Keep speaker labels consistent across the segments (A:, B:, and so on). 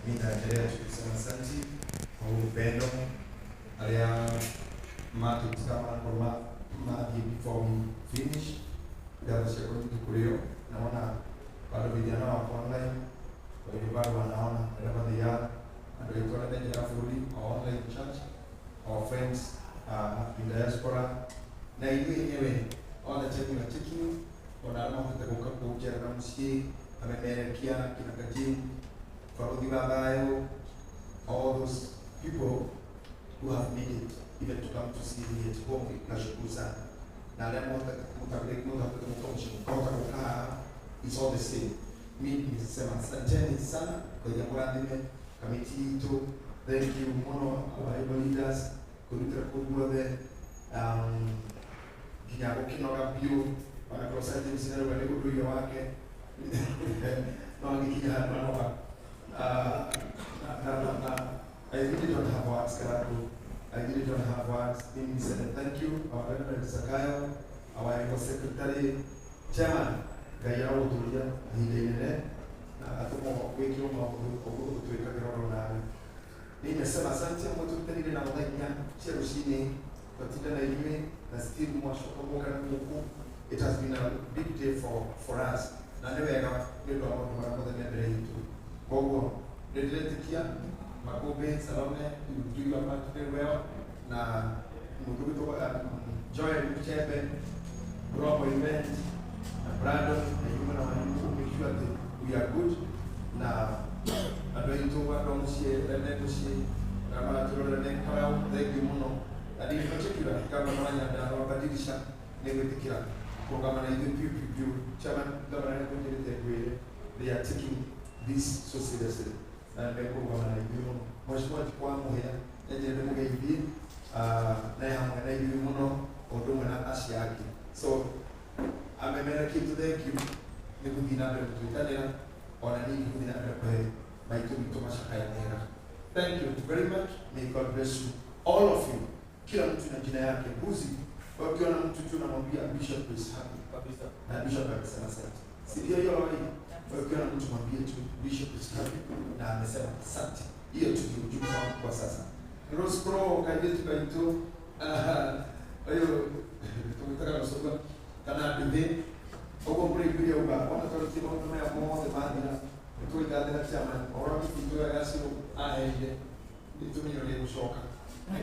A: Mimi nitaendelea tu kusema asante kwa huu upendo arĩa matũtiga manakorwo mathiĩ before we finish ngatho ciakwa nyingĩ kũrĩ o. Naona bado vijana wako online, kwa hivyo bado wanaona wherever they are. Andũ aitũ arĩa me nja ya bũrũri, our online church, our friends in diaspora na ithuĩ enyewe, all the time we are taking ona arĩa mahotete gũka kũnjerera mũciĩ, amemerekia kina Kajim, Baruthi wa Thayo, all those people who have made it even to come to see me at home, nashukuru sana. Na arĩa mũtahotete gũka mũciĩ mũkahota gũka haha, it's all the same. Mimi nisema asanteni sana kwa jambo mũrathime kamiti itũ, thank you mũno our able leaders kũrutĩra kũu guothe, nginya gũkĩnoga biũ onakorwo Sir James nĩarauga nĩ ũndũire wake no agĩkinya handũ anoga. Na I really don't have words, Karaku. I really don't have words. Mimi niseme thank you, our Reverend Zakayo, our able secretary, chairman, Ngai arogũtũria ihinda inene na atũma wĩkĩrwo maũndũ ũguo ũtwĩkagĩra oro nawe. Nimesema asante amwe tũrutanire na thaa 4 cia rũcinĩ twatinda na inyuĩ na still mwacoka muoka na gũkũ. It has been a big day for us na nĩ wega nĩ ũndũ wa maũndũ marĩa mothe me mbere itũ. Koguo nĩ ndĩretĩkia Makũmbĩ Salome, you do your part very well, na mũndũ witũ Joel Muchembe, Global Event na Brandon na inyuĩ mwena wanyu make sure atĩ we are good na andũ aitũ andũ a mũciĩ arĩa me mũciĩ arĩa maratũrorera me Karau, thank you mũno and in particular gavana wa Nyandarua Badilisha nĩ gwĩtĩkĩra kũrũgama na ithuĩ piũ piũ piũ. Chairman gavana nĩ kũnjĩrĩte ngwĩre they are taking this so seriously na nĩ mekũrũgama na ithuĩ mũno. Mheshimiwa Jikwa Mũhĩa nĩanjĩrĩte mũgeithie na hamwe na ithuĩ mũno o ũndũ ũmwe na acio angĩ, so amemerekie tu thank you nĩ gũthiĩ na mbere gũtwĩtanĩra ona niĩ gũthiĩ na mbere kũhe maitũ witũ macakaya mega. Thank you very much. May God bless you, all of you. Kila mtu na jina yake. Mbuzi, kwa ukiona mtu tu unamwambia Bishop is happy.
B: Kabisa.
A: Na Bishop amesema asante. Si ndio hiyo awali? Kwa ukiona mtu mwambie tu Bishop is happy na amesema asante. Hiyo tu ndio ujumbe wangu kwa sasa. Rose Crow kajetu kaitu. Hiyo tumetoka kusoma kana ndithe ũguo mũrĩikuire uga ona twarĩtie maũndũ maya mothe mathira nĩtũigathĩra chairman ũhoro mĩtitũ ĩyo ya Ciro aheire nĩtũmenye ũrĩa ĩgũcoka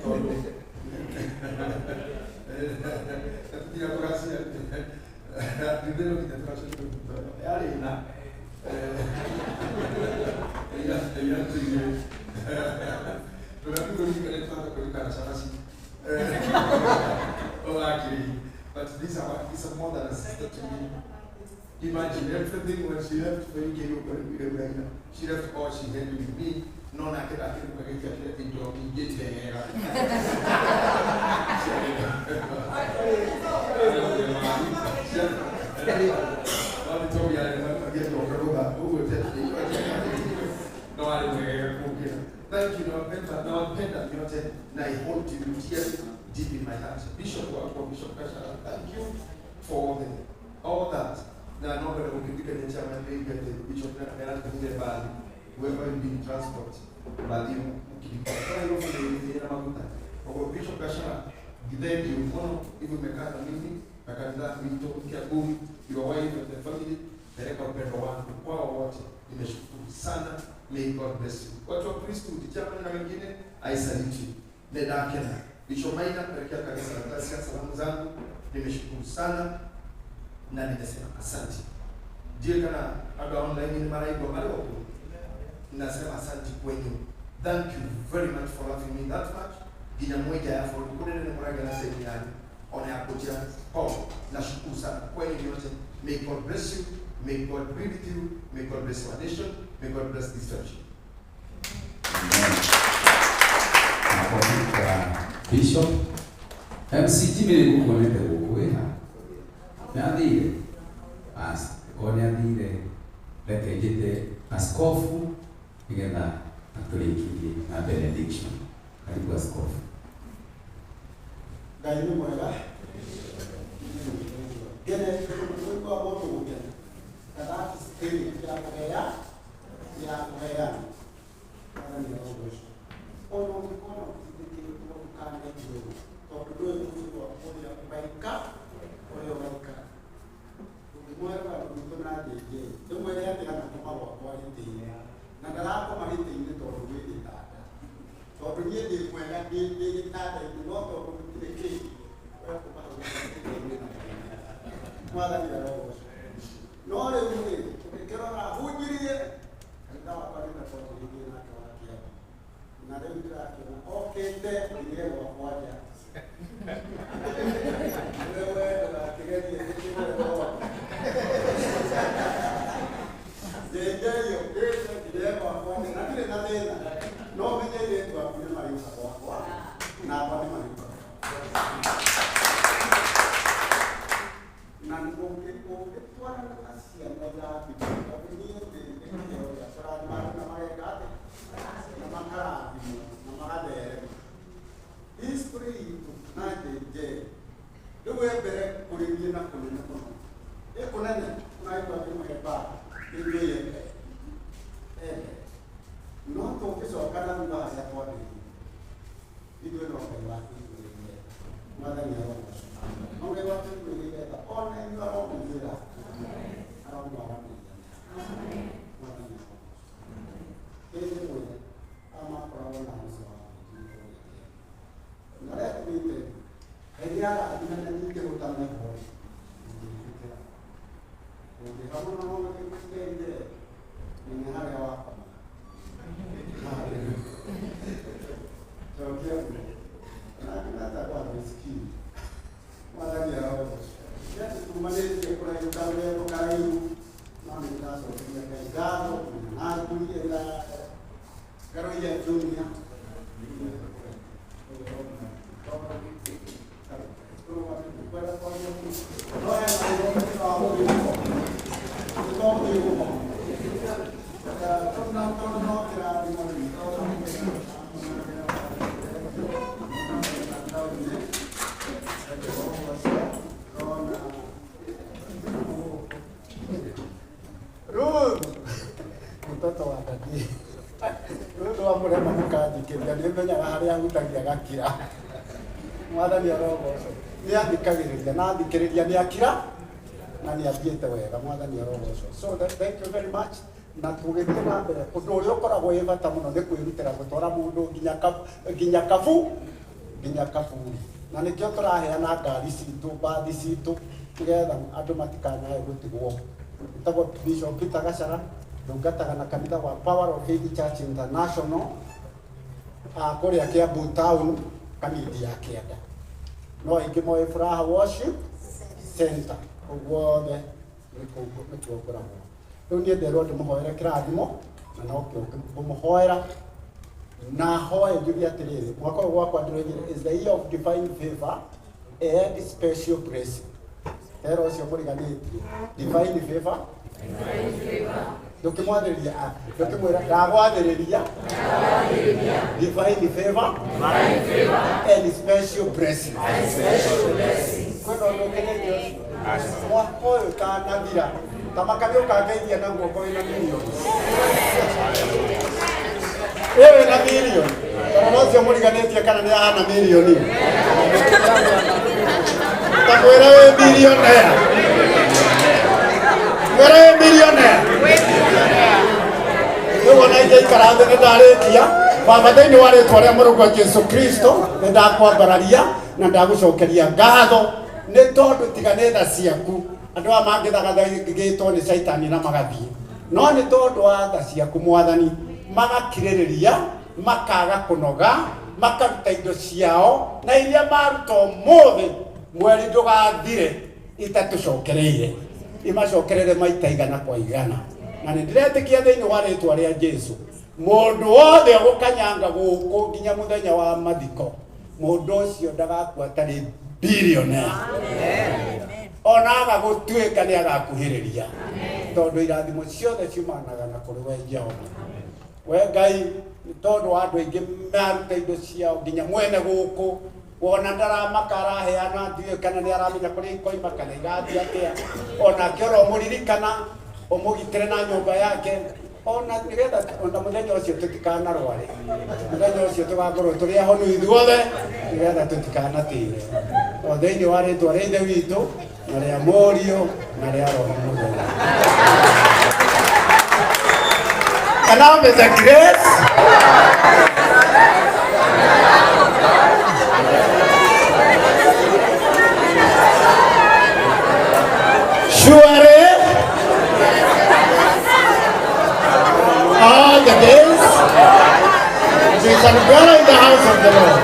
A: tondũ tũtiga tũgacia ndithe no nginya tũgacokia mĩtitũ ĩyo yarĩ na ĩrĩa tũgatũrikane tũtata kũrikana cabaci ũgakĩrĩ. But these are more than a sister to me. Imagine everything when she left for UK, she left all she had with me. No, I can get into get there. Thank you, no, I hold you dear deep in my heart. Bishop Bishop Kashara, thank you for all that. Now, nobody will be the chairman, the Bishop whoever will be in transport, but you Bishop Kashara, thank you. Even Mekana Mimi, Makanda, Mito, Kiabu, your wife and the family, peleka upendo wangu kwao wote. Nimeshukuru sana. May God bless you. Watu wa Kristo, chairman na wengine, I salute you. Nedakena. Bishop Maina, pelekea kanisa la Tasia salamu zangu. Nimeshukuru sana na nimesema asante. Ndiye kana andũ online ni maraigua marĩ okuo. Nasema asante kwenyu. Thank you very much for loving me that much. Nginya mweja ya for kunene ni muraga na sehemu yanyu. Ona ya kujia Paul. Nashukuru sana kwenyu nyote. May God bless you. May God be with you. May God bless our nation. May God bless this church.
C: Bishop MC Jimmy nĩngũkuonete gũkũ wĩha nĩathire akorwo nĩathire reke njĩte askofu nĩgetha atũrĩkithie na benediction. Karibu askofu.
D: Ngai nĩ mwega. Ngene kwa mũndũ gũkena na that is thing ya kũhea ya kũheana. Mwathani arogocwo. Ona ũngĩkona ũtindĩkĩtwo ndũkaneiguo tondũ ndũĩ mũciĩ waku ũrĩa ũgaika ũrĩa ũgaikara. Ũngĩmwĩra witũ na JJ ndĩmwĩre atĩ anakoma gwakwa gĩtĩ-inĩ na ndarakoma gĩtĩ-inĩ tondũ gwĩ gĩtanda tondũ niĩ ndĩ mwega ndĩ gĩtanda-inĩ no tondũ gũtirĩ kĩngĩ ũgakoma hau gĩtĩ-inĩ na Mwathani arogocwo. No rĩu rĩ ũngĩkĩrora hunjirie kanitha wakwa nĩ ndakwanjĩrĩirie nake wa Kĩambu na rĩu ndĩrakĩona okĩte nginya gwakwa nja. Wewe ndũgakĩgerie gĩkĩgwetwo. JJ okĩte nginya gwakwa nja na ndirĩ na thĩna no menye airĩtu aku nĩ marĩũka gwakwa nakwa nĩ marĩũka na ũngĩtwarana na ciana irathimwo tondũ niĩ ndĩ kĩheo gĩa kũrathima andũ na mageka atĩa na makarathimwo na magatherema. History itũ na JJ rĩu ĩ mbere kũrĩ niĩ na kũnene mũno ĩ kũnene ũnaigua ngĩmũhe mbara nĩ ende ende no tũngĩcoka na thutha harĩa twambĩrĩirie ithuĩ no Ngai watũiguĩrĩire. Mwathani arogocwo. No Ngai watũiguĩrĩire tha ona inyuĩ aromũiguĩra aromwaranĩria. Mwathani arogocwo. Hĩndĩ ĩmwe amakoragwo na mũciĩ wa kũrĩa na let me tell you Ngai nĩ arathima na ningĩhota meho ndingĩtĩkĩra ũngĩha mũno no gĩgũteithie menya harĩa wakoma. Cokia na kwa masikini. Mwathani arogocwo. Tumanĩtie kũraihu karũgendo karaihu no nĩ ndĩracokeria Ngai ngatho na ngũrie na Ngaroiya Junior. Ruth, mtoto wa daddy. Ruth wa mũrema mũkanjikĩria nĩ menyaga harĩa ahutagia gakira. Mwathani arogocwo. Nĩ athikagĩrĩria na athikĩrĩria nĩ akira na nĩ athiĩte wega. Mwathani arogocwo. So thank you very much. Na tũgĩthiĩ na mbere ũndũ ũrĩa ũkoragwo wĩ bata mũno nĩ kwĩrutĩra gũtwara mũndũ nginya kabu nginya kaburi na nĩkĩo tũraheana ngari citũ mbathi citũ nĩgetha andũ matikanae gũtigwo. Ĩtagwo Bishop Peter Gachara ndungataga na kanitha wa Power of Faith Church International kũrĩa Kiambu town kanindi ya kĩanda no aingĩ moĩ Furaha Worship Center ũguo othe nĩkuo ngoragwo. Rĩu niĩ nderwo ndĩmũhoere kĩrathimo na nokĩo ngũmũhoera na hoe njuge atĩrĩrĩ mwaka ũyũ gwakwa ndĩroigire is the year of divine favor and special blessing. Tera ũcio mũriganĩtie divine favor ndũkĩmwathĩrĩria ndũkĩmwĩra ndagwathĩrĩria divine favor and special blessing. Kwĩna ũndũ ũkenetie ũcio mwaka ũyũ ũtanathira tamaka nĩ ũkangeithia na guoko wĩna mirioni ĩ wĩna mirioni tondũ ũcio mũriganĩtie kana nĩ ahana mirioni ta mwĩre wĩ millionaire mwĩre wĩ millionaire rĩu ona ingĩikara thĩ nĩ ndarĩkia. Baba thĩinĩ wa rĩtwa rĩa mũrũguo Jesu Kristo nĩ ndakwambararia na ndagũcokeria ngatho nĩ tondũ tiga nĩ tha ciaku andũ aya mangĩthagathagĩtwo nĩ caitani na magathiĩ no nĩ tondũ wa tha ciaku Mwathani magakirĩrĩria makaga kũnoga makaruta indo ciao na iria maruta ũmũthĩ mweri ndũgathire itatũcokereire imacokerere maita igana kwa igana na nĩ ndĩretĩkia thĩinĩ wa rĩtwa rĩa Jesu mũndũ wothe ũgũkanyanga gũkũ nginya mũthenya wa mathiko mũndũ ũcio ndagakua atarĩ billionaire ona aga gũtuĩka nĩ agakuhĩrĩria tondũ irathimo ciothe ciumanaga na kũrĩ we Jehova. We Ngai nĩ tondũ wa andũ aingĩ maruta indo ciao nginya mwene gũkũ wona ndaramaka araheana ndiũĩ kana nĩ aramenya kũrĩa ikoima kana igathiĩ atĩa onake oro mũririkana ũmũgitĩre na nyũmba yake Ona nĩgetha ona mũthenya ũcio tũtikanarware, mũthenya ũcio tũgakorwo tũrĩ ahonu ithuothe, nĩgetha tũtikanatĩre. O thĩinĩ wa rĩtwa rĩa Ithe witũ na rĩa Mũriũ na rĩa Roho Mũtheru. And now may the grace surely all the days we shall dwell in the house of the Lord.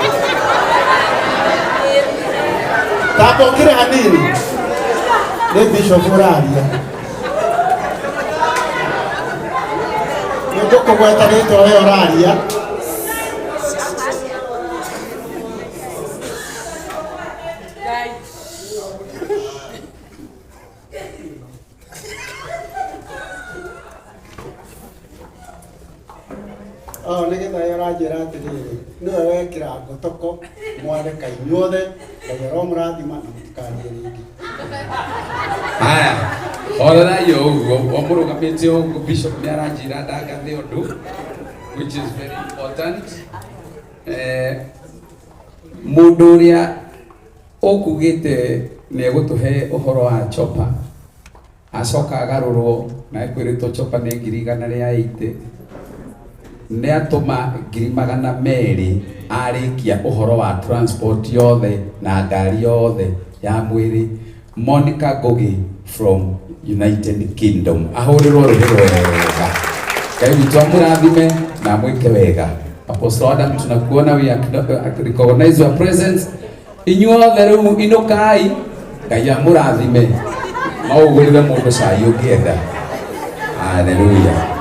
D: Tambokire hanini nĩ bishop ũraria. Nĩ ngũkũgweta rĩtwa we ũraria. O nĩ getha ũranjĩra atĩrĩrĩ, nĩwe wekĩra ngotoko mwareka inyuothe, Ngai aromũrathima na mũtikarie rĩngĩ.
C: Haya, ororai o ũguo o mũrũgamĩte ũguo, bishop nĩ aranjĩra ndangathe ũndũ which is very important. Mũndũ ũrĩa ũkugĩte nĩ egũtũhe ũhoro wa chopa acoka agarũrwo na ekwĩrĩtwo chopa nĩ 180,000, nĩ atũma 200,000 arĩkia ũhoro wa transport yothe na ngari yothe ya mwĩrĩ. Monica Ngugi from United Kingdom ahũrĩrwo rũhĩ wega. Ngai witũ amũrathime na amwĩke wega. Apostle Adam, tunakuona, we recognize your presence. Inyuothe rĩu inũkai, Ngai amũrathime. No ũgũrĩre mũndũ cai ũngĩenda. Hallelujah.